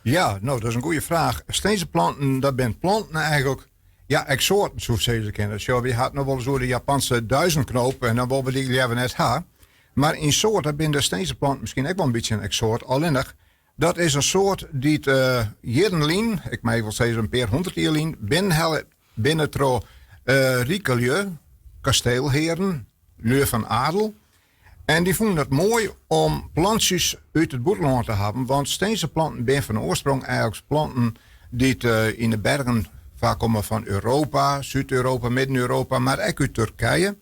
Ja, no, dat is in goede fraach. Stinzeplanten, dat binne planten eigentlik, ja, eksoaten soe ik sizze kinne. Sjoch, wy ha it noch wolris oer de Japanse duizendknoop en dan wolle we dy leaver net ha. Mar yn soarte binne de stinzeplanten miskien ek wol in bytsje in eksoat. Allinnich, dat is in soart dy't jierren lyn, ik mei wol sizze in pear hûndert jier lyn, binnenhelle binne troch rike lju, kasteelhearen, lju fan adel. En dy fûnen it moai om plantsjes út it bûtenlân te hawwen, want stinzeplanten binne fan oarsprong eigentlik planten dy't yn de bergen foarkomme fan Europa, Súd-Europa, Midden-Europa, mar ek út Turkije.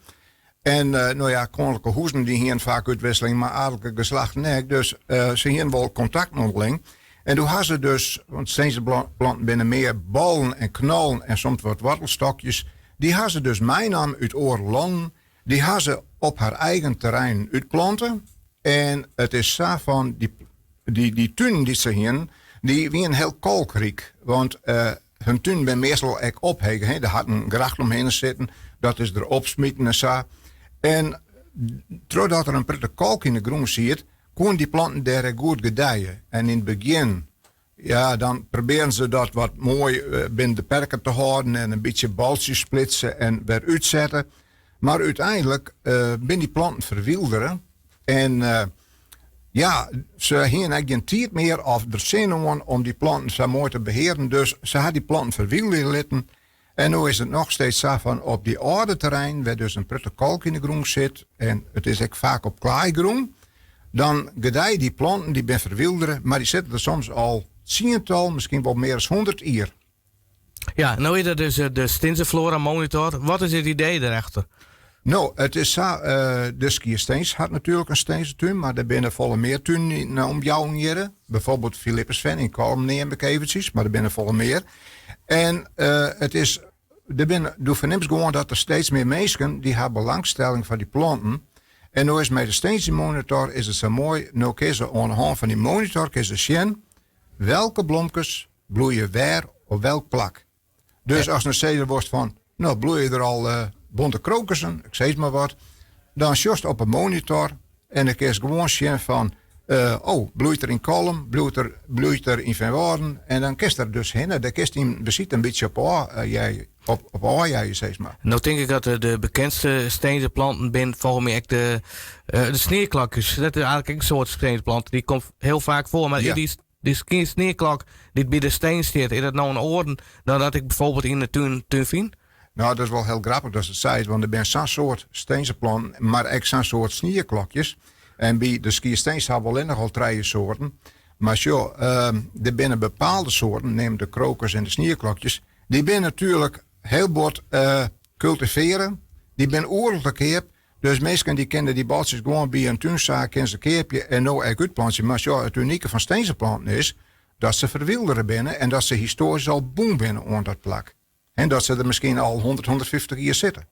En no ja, koninklijke huzen dy hienen faak útwisseling mei adelike geslachten ek, dus se hienen wol kontakten ûnderling. En doe ha se dus, want stinzeplanten binne mear ballen en knollen en soms wat woartelstokjes, dy ha se dus meinaam út oare lannen, dy ha se op har eigen terreinen útplante. En it is sa fan dy, dy, dy tunen dy't se hienen, dy wienen hiel kalkryk, want Hun tunen binne meastal ek ophege. Hè. Der hat in gracht omhinne sitten, dat is der opsmiten en sa. En trochdat der in protte kalk yn de grûn siet, koenen dy planten dêr ek goed gedije. En yn it begjin, ja, dan probearren se dat wat moai eh, binnen de perken te hâlden en in bytsje baltsjes splitse en wer útsette. Mar úteinlik uh, binne dy planten ferwyldere en uh, ja, se hiene ek gjin tiid mear of der sin oan om dy planten sa moai te behearen. Dus se ha dy planten ferwylderje litten. En no is it noch steeds sa fan op dy âlde terrein, wêr dus in protte kalk yn de grûn sit, en it is ek faak op klaaigrûn, dan gedije dy planten, dy binne ferwyldere, mar dy sitte der soms al tsiental, miskien wol mear as hûndert jier. Ja, no is der dus de Stinzeflora Monitor. Wat is it idee derachter? No, it is sa, de Skierstins hat natuerlik in stinzetún, mar der binne folle mear tunen yn de omjouwing hjirre. Bijvoorbeeld Philippusven yn Kollum neam ik eventsjes, mar der binne folle mear. En it is, der binne, do fernimst gewoan dat der steeds mear minsken dy ha belangstelling foar dy planten. En no is mei de stinzemonitor is it sa moai, no kinne se oan de hân fan dy monitor kinne se sjen welke blomkes bloeie wêr op welk plak. Dus ast no sizze wolst fan, no bloeie der al uh, bonte krokussen, ik sis mar wat, dan sjochst op 'e monitor en dan kinst gewoan sjen fan, uh, oh, bloeit der yn Kollum, bloeit der, bloeit der yn Feanwâlden, en dan kinst der dus hinne, dêr kinst dyn besite in bytsje op ôf, uh, jij, op, op ôfjeie, sis mar. No tink ik dat de bekendste stinzeplanten binne folgens my ek de, uh, de snieklokjes. Dat is eigentlik ek in soart stinzeplant. Dy komt hiel faak foar, mar ja. dy Dy snieklok dy't by de stins stiet, is dat no in oaren dan dat ik bijvoorbeeld yn de tún, tún fyn? No, dat is wol hiel grappich datst it seist, want der binne sa'n soad stinzeplanten, mar ek sa'n soad snieklokjes. En by de Skierstins ha we allinnich al trije soarten. Mar sjoch, der binne bepaalde soarten, neam de krokus en de snieklokjes, dy binne natuerlik hiel bot kultivearre, dy binne oeral te keap. Dus minsken dy kinne dy baltsjes gewoan by in túnsaak kinne se keapje en no ek útplantsje. Mar sjoch, it unike fan stinzeplanten is dat se ferwyldere binne en dat se histoarysk al bûn binne oan dat plak. En dat se der miskien al 100, 150 jier sitte.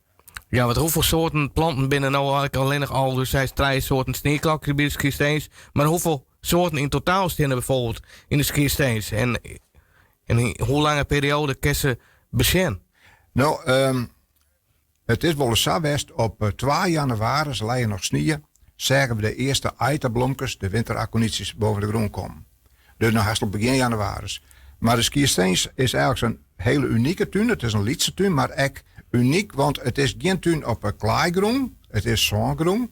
Ja, want hoefolle soarten planten binne no eigentlik allinnich al? Do seist trije soarten snieklokjes by de Skierstins, mar hoefolle soarten yn totaal steane bijvoorbeeld yn de Skierstins? En, en hoe lange perioade kinst se besjen? No, um, It is wolris sa west, op twa jannewaris lei er noch snie, seagen we de earste ayttablomkes, de winterakonietsjes, boven de grûn kommen. Dus no hast al begjin jannewaris. Mar de Skierstins is eigentlik in hiele unike tún. It is in lytse tún, mar ek unyk, want it is gjin tún op 'e klaaigrûn, it is sângrûn.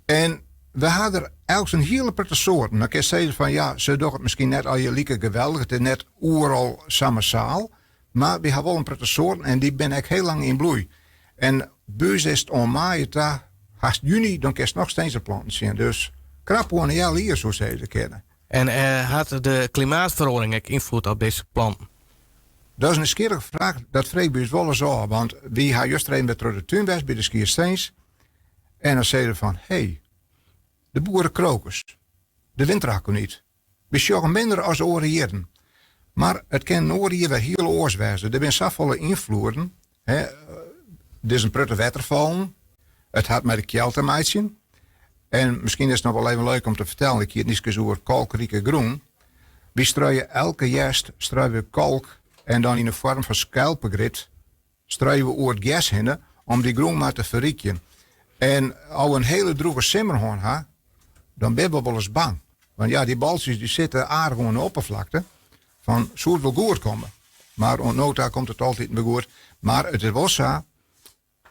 En we ha der eigentlik in hiele protte soarten. Dan kinst sizze fan ja, se dogge it miskien net allegear like geweldich, it is net oeral sa massaal. Mar wy ha wol in protte soarten en dy binne ek hiel lang yn bloei. En by ús is it oan maaie ta, hast juny, dan kinst noch stinzeplanten sjen. Dus krap oan in healjier soe sizze kinne. En hat de klimaatferoaring ek ynfloed op dizze planten? Dat is in nijsgjirrige fraach. Dat freegje wy ús wolris ôf. Want wy ha juster even wer troch de tún west by de Skierstins. En dan sizze we fan, hé, de boerekrokus, de winterakoniet. Wy sjogge minder as oare jierren. Mar it kin in oar jier wer hiel oars wêze. Der binne safolle ynfloeden. Hè. Der is in protte wetter fallen. It hat mei de kjeld te meitsjen. En miskien is it noch wol even leuk om te fertellen, ik hie it niiskes oer kalkrike grûn. Wy struie elke hjerst struie we kalk en dan yn de foarm fan skelpegrit struie we oer it gers hinne om dy grûn mar te ferrykjen. En as we in hiele drûge simmer hân ha, dan binne we wolris bang. Want ja, dy baltsjes dy sitte aardich oan de opperflakte. Fan soe it wol goed komme? Mar oant no ta komt it altyd wer goed. Mar it is wol sa,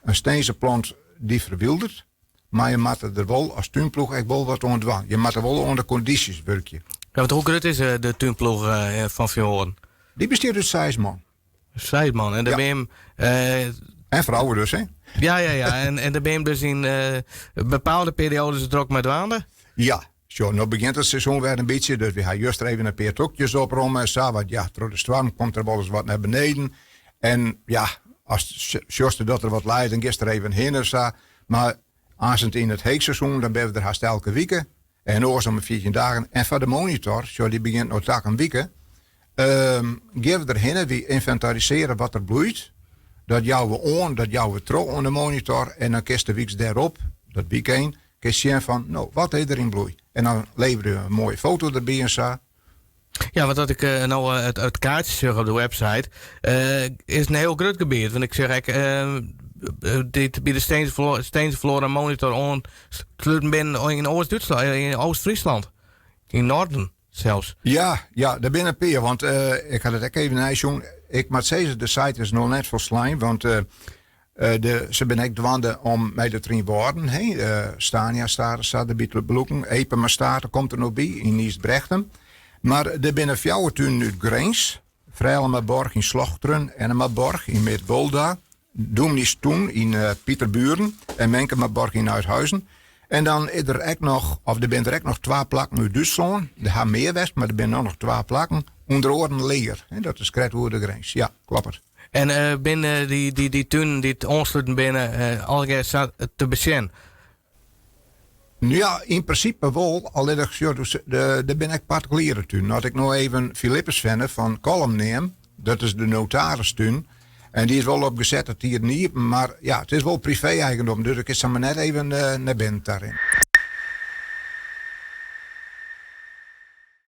in stinzeplant dy ferwyldert, mar je moatte der wol as túnploech ek wol wat oan dwaan. Je moatte wol oan de kondysjes wurkje. Ja, want hoe grut is de túnploech fan Feanwâlden? Dy bestiet út seis man. Seis man. En dêr binne jim. En frouwen dus, hè? Ja, ja, ja. En dêr binne jim dus yn bepaalde perioades drok mei dwaande? Ja. Sjoch, no begjint it seizoen wer in bytsje, dus wy ha juster even in pear tûkjes opromme en sa, want ja, troch de stoarm komt der wolris wat nei beneden. En ja, as sjochst dat der wat leit, dan giest der even hinne sa. Mar aansens yn it heechseizoen, dan binne we der hast elke wike. En oars om de 14 dagen. En foar de monitor, sjoch, dy begjint no takom wike, gean we der hinne, wy ynventarisearje wat der bloeit. Dat jouwe we oan, dat jouwe we troch oan de monitor. En dan kinst de wyks dêrop, dat wykein, kinst sjen fan, no, wat is der yn bloei? En dan leverje we in moaie foto derby en sa. Ja, want as ik no it kaartsje sjoch op de website, is it in hiel grut gebiet. Want ik sjoch ek dy't by de Stinzeflora Monitor oansluten binne yn Oost-Dútslân, yn Oost-Friesland, yn Norden sels. Ja, ja, der binne in pear, want ik ha it ek even neisjoen. Ik moat sizze, de site is noch net folslein, want de, se binne ek dwaande om mei de Trynwâlden, hè, Stania State sa derby te belûken. Epema State komt der no by yn Ysbrechtum. Mar der binne fjouwer tunen út Grins, Fraelemaborg yn Slochteren, Ennemaborg yn Midwolda, Dûmnystún yn Pieterburen en Menkemaborg yn Uithuizen. En dan is der ek noch, of der binne der ek noch twa plakken út Dútslân. Der ha mear west, mar der binne no noch twa plakken. Ûnder oaren Leer, hè, dat is krekt oer de grins. Ja, kloppet. En binne dy tunen dy't oansluten binne allegear sa te besjen? No ja, yn prinsipe wol, allinnich sjoch, der binne ek partikuliere tunen. As ik no even Philippusfenne fan Kollum neam, dat is de notaristún, en dy is wol op gezette tiden iepen, mar ja, it is wol privee-eigendom, dus ik kin samar net even nei binnen ta rinne.